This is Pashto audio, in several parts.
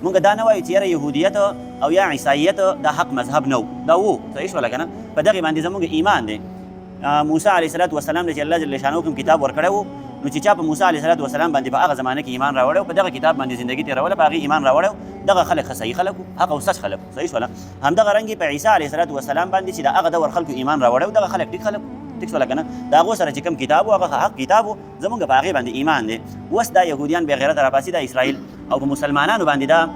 مونږ دا نه وایو چې یاره يهودیت او یا عیسایت دا حق مذهب نه و، دا وو، صحیح شوله که نه؟ په دغې باندې زمونږ ایمان دی. موسی علیه الصلاة والسلام له چې الله جل شانه کوم کتاب ورکړی وو، نو چې چا په موسی علیه الصلاة والسلام باندې په هغه زمانه کې ایمان راوړی او په دغه کتاب باندې زندگی تېروله، په هغې ایمان راوړی، دغه خلک ښه صحیح خلک وو، حق او سچ خلک وو، صحیح شوله. همدغه رنګ په عیسی علیه الصلاة والسلام باندې چې د هغه دور خلکو ایمان راوړی وو، دغه خلک ټیک خلک وو، ټیک شوله که نه؟ د هغو سره چې کوم کتاب وو هغه حق کتاب وو، زمونږ په هغې باندې ایمان دی. اوس دا یهودیان بې غیرته راپاڅي، دا اسرائیل، او په مسلمانانو باندې دا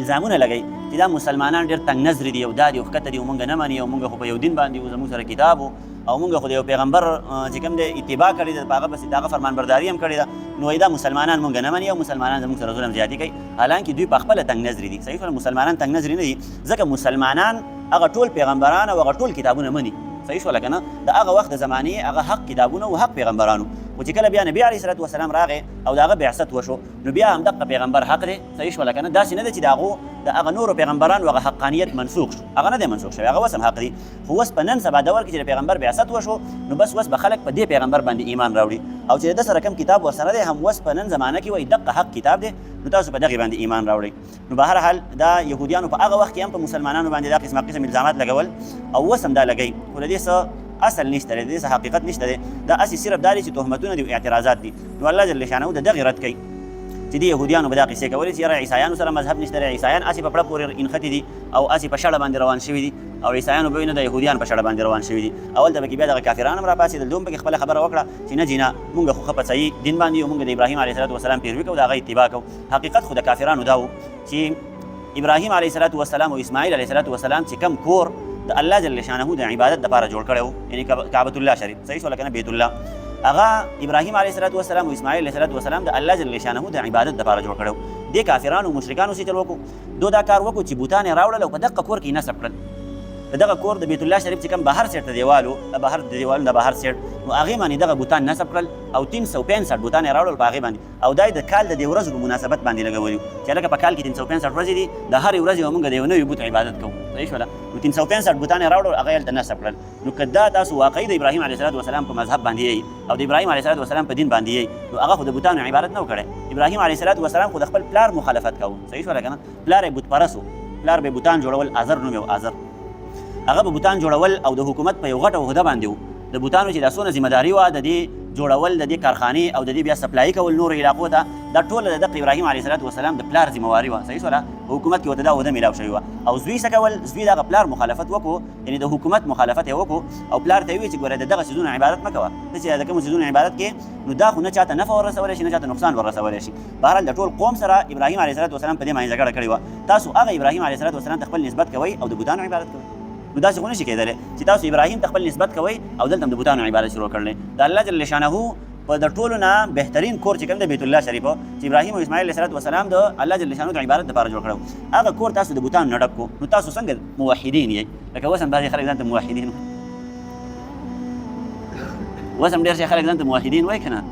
الزامونه لګوي چې دا مسلمانان ډېر تنګ نظري دي او دا دي او ښکته دي او مونږ نه مني او مونږ خو په یو دین باندې یو، زمونږ سره کتاب و او مونږ خو د یو پیغمبر چې کوم دی اتباع کړې ده، په هغه پسې د هغه فرمانبرداري هم کړې ده، نو وایي دا مسلمانان مونږ نه مني او مسلمانان زمونږ سره ظلم زیاتي کوي، حالانکه دوی په خپله تنګ نظري دي. صحیح شول؟ مسلمانان تنګ نظري نه دي، ځکه مسلمانان هغه ټول پیغمبران او هغه ټول کتابونه مني، صحیح شوله که نه؟ د هغه وخت د زمانې هغه حق کتابونه او حق پیغمبرانو، خو چې کله بیا نبي علیه الصلاة والسلام راغی او د هغه بعثت وشو، نو بیا همدقه پیغمبر حق دی، صحیح شوله که نه؟ داسې نه ده چې د هغو د هغه نورو پیغمبرانو هغه حقانیت منسوخ شو، هغه نه دی منسوخ شوی، هغه اوس هم حق دی، خو اوس په نن سبا دور کې چې د پیغمبر بعثت وشو، نو بس اوس به خلک په دې پیغمبر باندې ایمان راوړي، او چې د ده سره کوم کتاب ورسره دی هم اوس په نن زمانه کې وایي دقه حق کتاب دی، نو تاسو په دغې باندې ایمان راوړئ. نو بهر حال دا يهودیانو په هغه وخت کې هم په مسلمانانو باندې دا قسمه قسم الزامات لګول او اوس هم دا لګوي، خو د دې څه اصل نشته دی، د دې څه حقیقت نشته دی، دا هسې صرف دا دي چې تهمتونه دي او اعتراضات دي. نو الله جل شانه د دغې رد کوي چې دې يهودیانو به دا قصې کولې چې یاره عیسایانو سره مذهب نشته دی، عیسایان هسې په پړه پورې انښتي دي او هسې په شړه باندې روان شوي دي، او عیسایانو به وي نه د یهودیان په شړه باندې روان شوي دي. اول ته پکې بیا دغه کافران هم راپاڅېدل، دوی هم پکې خپله خبره وکړه چې نه جي نه، مونږ خو ښه په صحیح دین باندې یو، مونږ د ابراهیم علیه السلام پیروي کوو، د هغه اتباع کوو. حقیقت خو د کافرانو دا و چې ابراهیم علیه السلام او اسماعیل علیه السلام چې کم کور د الله جل شانه د عبادت لپاره جوړ کړی و، یعنی کعبة الله شریف، صحیح شوله که نه؟ بیت الله، هغه ابراهیم علیه السلام او اسماعیل علیه السلام د الله جل شانه د عبادت لپاره جوړ کړی و. دې کافرانو مشرکانو څه چل وکړو؟ دو دا کار وکړو چې بوتان یې راوړل او په دقه کور کې یې نصب کړل. د دغه کور د بیت الله شریف چې کوم بهر سیټ ته دیوال و، د بهر د دیوالونو د بهر سیټ، نو هغې باندې دغه بوتان نصب کړل او 365 بوتان یې راوړل په هغې باندې، او دا یې د کال د دې ورځو په مناسبت باندې لګولي وو چې لکه په کال کې 365 ورځې دي، د هرې ورځې به مونږ د یو نوي بت عبادت کوو، صحیح شوله؟ نو 365 بتان یې راوړل، هغه یې هلته نصب کړل. نو که دا تاسو واقعي د ابراهیم علیه السلام په مذهب باندې یئ او د ابراهیم علیه السلام په دین باندې یئ، نو هغه خو د بتانو عبادت نه و کړی. ابراهیم علیه السلام خو د خپل پلار مخالفت کاوه، صحیح شوله که نه؟ پلار یې بت پرست و، پلار به یې بتان جوړول، آزر نوم یې و، آزر، هغه به بتان جوړول او د حکومت په یو غټه عهده باندې و. د بتانو چې دا څونه ذمه داري وه، د دې جوړول، د دې کارخانې او د دې بیا سپلای کول نورو علاقو ته، دا ټوله د دقه ابراهیم علیه السلام د پلار ذمه واري وه، صحیح شوله؟ په حکومت کې ورته دا عهده میلاو شوې وه. او زوی څه کول؟ زوی د هغه پلار مخالفت وکړو، یعنی د حکومت مخالفت یې وکړو او پلار ته یې وویل چې ګوره د دغه څیزونو عبادت مه کوه، ته چې د کومو څیزونو عبادت کې نو دا خو نه چاته نفع ورسولی شي نه چاته نقصان ورسولی شي. بهرحال د ټول قوم سره ابراهیم علیه السلام په دې باندې جګړه کړې وه. تاسو هغه ابراهیم علیه السلام ته خپل نسبت کوئ او د بتانو عبادت کوئ، نو داسې خو نشي کېدلی چې تاسو ابراهیم ته خپل نسبت کوئ او دلته هم د بتانو عبادت شروع کړلی. د الله جل شانه په د ټولو نه بهترین کور چې کوم دی بیت الله شریف چې ابراهیم او اسماعیل علیه السلام د الله جل شانه د عبادت لپاره جوړ کړو، هغه کور تاسو د بتانو نه ډک کو، نو تاسو څنګه موحدین یئ؟ لکه اوس هم بعضې خلک ځان ته موحدین وایي، اوس هم ډېر شي خلک ځان ته موحدین وایي که نه،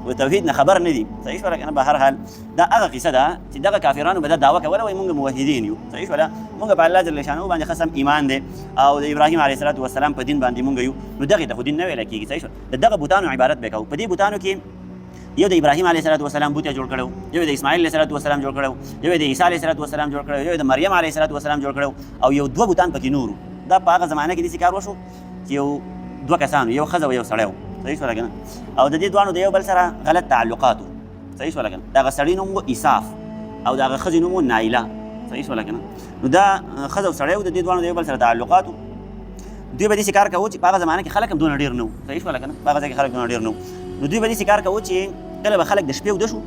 و توحید نه خبر نه دي، صحیح شوله که نه؟ به هر حال دا هغه قصه ده چې دغه کافرانو به دا دعوه کوله، وایي مونږ موحدین یو، صحیح شوله، مونږ په الله جل شانه باندې قسم ایمان دی او د ابراهیم علیه السلام په دین باندې مونږ یو، نو دغې ته خو دین نه ویل کېږي، صحیح شوله؟ د دغه بتانو عبادت به کوو. په دې بتانو کې یو د ابراهیم علیه السلام بت جوړ کړو، یو د اسماعیل علیه السلام جوړ کړو، یو د عیسی علیه السلام جوړ کړو، یو د مریم علیه السلام جوړ کړو، او یو دوه بتان پکې نورو. دا په هغه زمانه کې داسې کار وشو چې یو دوه کسانو، یو ښځه او یو سړی و، صحیح شوله که نه؟ او د دې دواړو د یو بل سره غلط تعلقات وو، صحیح شوله که نه؟ د هغه سړي نوم و ایساف او د هغه ښځې نوم و نایله، صحیح شوله که نه؟ نو دا ښځه او سړی و، د دې دواړو د یو بل سره تعلقات وو. دوی به داسې کار کاوه چې په هغه زمانه کې خلک هم دونه ډېر نه وو، صحیح شوله که نه؟ په هغه ځای کې خلک دونه ډېر نه وو، نو دوی به داسې کار کاوه چې کله به خلک د شپې وده شو،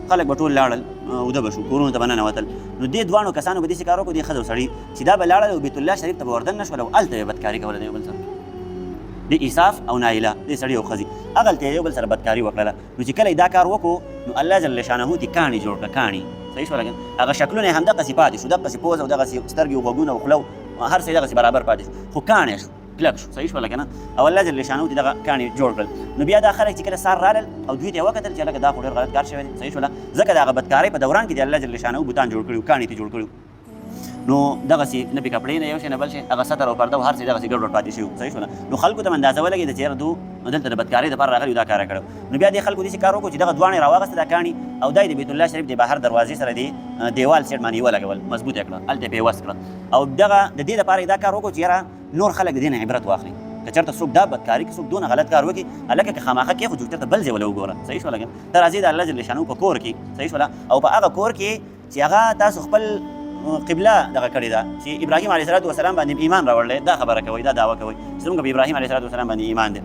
خلک به ټول لاړل وده به شو، کورونو ته به ننوتل، نو دې دواړو کسانو به داسې کار وکړو، دې ښځه او سړي، چې دا به لاړل او بیت الله شریف ته به وردننه شول او هلته به یې بدکاري کوله د یو بل سره، د ایساف او نایله، دې سړي او ښځې هغلته یې یو بل سره بدکاري وکړله. نو چې کله یې دا کار وکړو نو الله جل شانه ترې کاڼي جوړ کړه، کاڼي، صحیح شوله که نه؟ هغه شکلونه یې همدغسې پاتې شو، دقسې پوزه او دغسې سترګې او غوږونه او خوله هر څه یې دغسې برابر پاتې شو، خو کاڼی شو، کلک شو، صحیح شوله که نه؟ او الله جل شانه ترې دغه کاڼي جوړ کړل. نو بیا دا خلک چې کله سار رالل او دوی ته یې وکتل چې هلکه دا خو ډېر غلط کار شوی دی، صحیح شوله، ځکه د هغه بدکارۍ په دوران کې د الله جل شانه بتان جوړ کړي وو، کاڼي ترې جوړ کړي وو. نو دغسې نه پې کپړې نه یو شی نه بل شی، هغه ستر او پرده او هر څه دغسې ګډوډ پاتې شوي وو. صحیح شوله؟ نو خلکو ته هم اندازه ولګېده چې یاره دو نو دلته د بدکارۍ دپاره راغلي دا کار یې کړی. نو بیا دې خلکو داسې کار وکړو چې دغه دواړه یې راواغسته دا کاڼي، او دا یې د بیت الله شریف د بهر دروازې سره دې دیوال سیټ باندې یې ولګول، مضبوط یې کړه، هلته یې پیوست کړه. او دغه د دې دپاره یې دا کار وکړو چې یاره نور خلک د دې نه عبرت واخلي، که چېرته څوک دا بدکاري، که څوک دونه غلط کار وکړي، هلکه که خاماخه کې خو چېرته بل ځای وله وګوره. صحیح شوله که ته راځې د الله جل شانه په کور کې، صحیح شوله، او په هغه کور کې چې هغه تاسو خپل قبله دغه کړې ده چې ابراهیم علیه السلام باندې ایمان راوړلی، دا خبره کوي، دا دعوه کوي چې زموږ په ابراهیم علیه السلام باندې ایمان دی،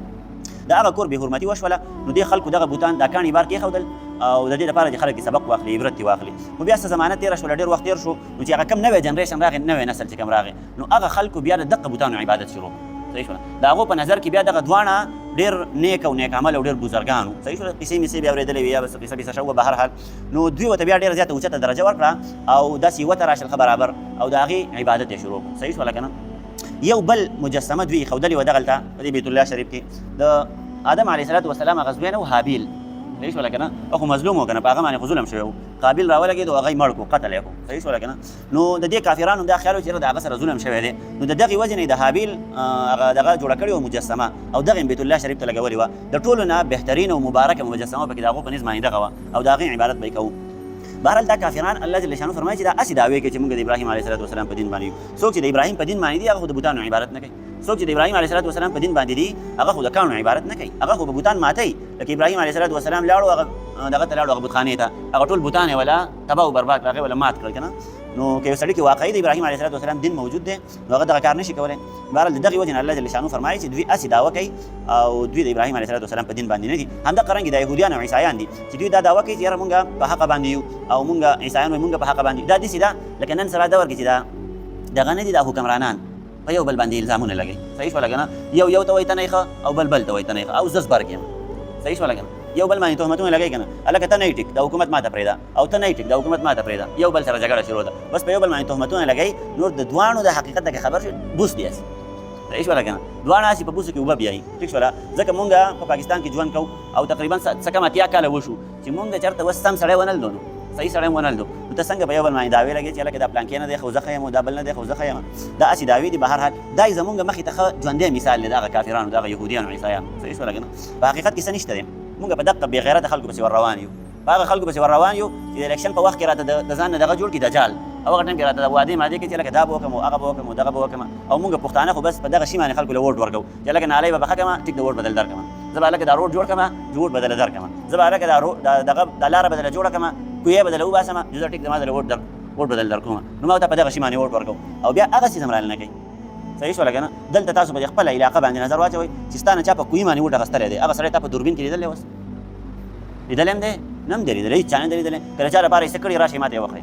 د هغه کور بې حرمتي وشوله. نو دې خلکو دغه بوتان دا کاڼي بار کېښودل او د دې لپاره چې خلک سبق واخلي، عبرت ترې واخلي. خو بیا څه زمانه تېره شوله، ډېر وخت تېر شو، نو چې هغه کوم نوی جنریشن راغی، نوی نسل چې کوم راغی، نو هغه خلکو بیا د دقه بوتانو عبادت شروع کړ. صحیح شوله؟ د هغو په نظر کې بیا دغه دواړه ډېر نیک او نیک عمل او ډېر بزرګان وو. صحیح شوله؟ قصې میسې بیا اورېدلې وې یا بس قصه بیسه شوه، به هر حال نو دوی ورته بیا ډېره زیاته اوچته درجه ورکړه او داسې یوه ته راشل ښه برابر او د هغې عبادت یې شروع کړو. صحیح شوله که نه؟ یو بل مجسمه دوی ښودلې وه دغلته په دې بیت الله شریف کې، د آدم علیه الصلاة والسلام هغه زوی نه و هابیل. صحیح شوله که نه؟ خو مظلوم و که نه، په هغه باندې خو ظلم شوی و، قابیل راولګېد او هغه یې مړ کړو، قتل یې کړو. صحیح شوله که نه؟ نو د دې کافرانو دا خیال و چې یاره د هغه سره ظلم شوی دی، نو د دغې وجې نه یې د هابیل هغه دغه جوړه کړې وه مجسمه او دغه یې بیت الله شریف ته لګولې وه. د ټولو نه بهترین او مبارکه مجسمه پکې د هغو په نزد باندې دغه وه او د هغې عبادت به یې کوو. بهرحال دا کافران الله جل شانه فرمایي چې دا هسې دعوې کوي چې موږ د ابراهیم علیه السلام په دین باندې یو. څوک چې د ابراهیم په دین باندې دي هغه خو د بوتانو عبادت نه کوي، څوک چې د ابراهیم علیه السلام په دین باندې دي هغه خو د کاڼو عبادت نه کوي، هغه خو به بوتان ماتوي. لکه ابراهیم علیه السلام لاړو هغه دغه ته لاړو هغه بتخانې ته، هغه ټول بوتان یې ولا تباه او برباد کړل، هغه ولا مات کړل که نه. نو که یو سړي کې واقعي د ابراهیم علیه السلام دین موجود دی نو هغه دغه کار نشي کولی. بهرحال د دغې وجې نه الله جل شانه فرمایي چې دوی هسې دعوه کوي او دوی د ابراهیم علیه السلام په دین باندې نه دي. همدغه رنګ د یهودیان او عیسایان دي چې دوی دا دعوه کوي چې یاره مونږ په حقه باندې یو او مونږ عیسایان وایي مونږ په حقه باندې. دا داسې ده لکه نن سبا دور کې چې دا دغه نه دي، دا حکمرانان په یو بل باندې الزامونه لګوي. صحیح شوله که نه؟ یو یو ته وایي ته نه یې ښه او بل بل ته وایي ته نه یې ښه او زه زبرګ یم. صحیح شوله که نه؟ یو بل باندې تهمتونه لګوي که نه، هلکه ته نه یې ټیک، دا حکومت ماته پرېږده، او ته نه یې ټیک، دا حکومت ماته پرېږده. یو بل سره جګړه شروع ده، بس په یو بل باندې تهمتونه لګوي. نور د دواړو د حقیقت نه که خبر شي بوس دی هسې. صحیح شوله که نه؟ دواړه هسې په بوسو کې اوبه بیایي. ټیک شوله؟ ځکه مونږ په پاکستان کې ژوند کوو او تقریبا څه کم 80 کاله وشو چې مونږ چېرته اوس سم سړی ونه لیدو، نو صحیح سړی هم ونه لیدو. نو ته څنګه په یو بل باندې دعوې لګوې چې هلکه دا پلانکی نه دی خو زه ښه یم او دا بل نه دی خو زه ښه یم؟ دا هسې دعوې دي. به هر حال دا یې زمونږ مخې ته ښه ژوندی مثال دی د هغه کافرانو، د هغه یهودیانو، عیسایانو. صحیح شوله که نه؟ په حقیقت کې څه نشته دی، مونږ په دقه بې غیرته خلکو پسې ور روان یو، په هغه خلکو پسې ور روان یو چې د الیکشن په وخت کې راته د ځان نه دغه جوړ کړي دجال، او هغه ټایم کې راته د وعدې مادې کوي چې لکه دا به وکړم او هغه به وکړم او دغه به وکړم. او مونږ پښتانه خو بس په دغه شي باندې خلکو له ووټ ورکوو چې لکه نالۍ به پخه کړم، ټیک د ووټ بدل درکړم، زه به لکه دا روډ جوړ کړم، ووټ بدل درکړم، زه به لکه دا دغه دا لاره بدله جوړه کړم، کویه بدله وباسم، زه ټیک زما د ووټ در ووټ بدل درکوم. نو ما ته په دغه شي باندې ووټ ورکوم او بیا هغه څیز هم رانه کوي. صحیح شوله که نه؟ دلته تاسو په خپله علاقه باندې نظر واچوئ چې ستا نه چا په کوی باندې ووټ اخیستلی دی، هغه سړی تا په دوربین کې لیدلی اوس لیدلی هم دی نه هم دی لیدلی، هېڅ چا نه دی لیدلی. که د چا لپاره یې څه کړي راشئ ماته یې وښیئ،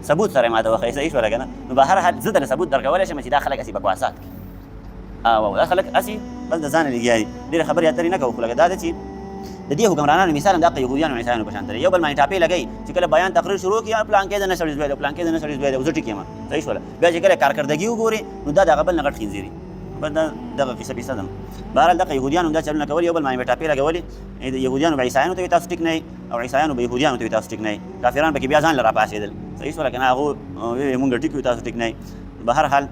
ثبوت سره یې ماته وښیئ. صحیح شوله که نه؟ نو به هر حال زه درله ثبوت درکولی شم چې دا خلک هسې بکواسات کوي او دا خلک هسې بس د ځانه لګیا دي، ډېرې خبرې اترې نه کوو. خو لکه دا ده چې د دې حکمرانانو مثال هم د هغه یهودیانو عیسایانو په شان دی، یو بل باندې ټاپې لګوي چې کله بیان تقریر شروع کړي پلانکی د نه سړي زوی دی، پلانکی د نه سړي زوی دی، زه ټیک یم. صحیح شوله؟ بیا چې کله کارکردګي وګوري نو دا د هغه بل نه غټ خنزیري. بس دا دغه قصه پیسه ده. بهرحال دغه یهودیانو دا چلونه کول، یو بل باندې به ټاپې لګولې، یهودیانو به عیسایانو ته وي تاسو ټیک نه یئ او عیسایانو به یهودیانو ته وي تاسو ټیک نه یئ. کافران پکې بیا ځان له راپاڅېدل. صحیح شوله که نه؟ هغو ویې مونږ ټیک یو تاسو ټیک نه یئ. به هر حال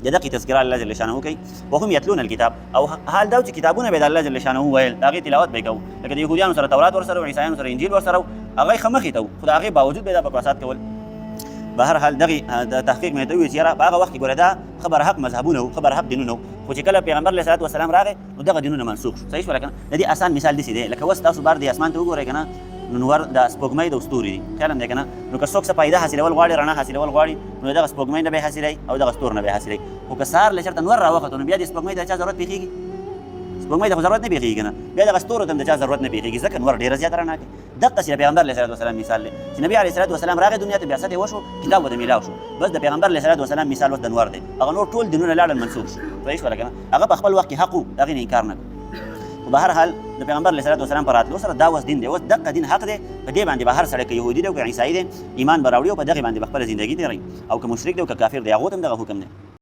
د دغې تذکره الله جل شانه کوي. وهم یتلون الکتاب، او حال دا چې کتابونه به د الله جل شانه ویل، د هغې تلاوت به یې کوو. لکه د یهودیانو سره تورات ورسره و، عیسایانو سره انجیل ورسره و، هغه یې ښه مخې ته و، خو د هغې باوجود به یې دا بکواسات کول. به هر حال دغې د تحقیق مې ته وویل چې یاره په هغه وخت کې ګوره دا ښه برحق مذهبونه وو، ښه برحق دینونه وو، خو چې کله پیغمبر علیه الصلات والسلام راغی نو دغه دینونه منسوخ شو. صحیح شوله که نه؟ د دې اسان مثال داسې دی لکه اوس تاسو بار دې اسمان ته وګورئ که نه، نو نور د سپوږمۍ د ستوري دي، خیال هم دی که نه؟ نو که څوک څه فایده حاصلول غواړي، رڼا حاصلول غواړي، نو دغه سپوږمۍ نه به یې حاصلوي او دغه ستور نه به یې حاصلوي. خو که سهار له چېرته نور راوختو نو بیا دې سپوږمۍ ته د چا ضرورت پېښېږي؟ سپوږمۍ ته خو ضرورت نه پېښېږي که نه؟ بیا دغه ستورو ته هم د چا ضرورت نه پېښېږي، ځکه نور ډېره زیاته رڼا کوي. دقسې د پیغمبر علیه الصلات والسلام مثال دی چې نبی علیه الصلات والسلام راغی دنیا ته، بعثت یې وشو، کتاب ورته میلاو شو، بس د پیغمبر علیه الصلات والسلام مثال اوس د نور دی، هغه نور ټول دینونه لاړل منسوخ شو. صحیح شوله که نه؟ هغه په خپل وخت کې حق و، د هغې نه انکار نه کوو. خو به هر حال د پیغمبر علیه الصلات والسلام په راتلو سره دا اوس دین دی، اوس دقه دین حق دی، په دې باندې به هر سړی که یهودي دی او که عیسایي دی ایمان به راوړي او په دغې باندې به خپله زندګي تېروي، او که مشرک دی او که کافر دی هغو ته هم دغه حکم دی.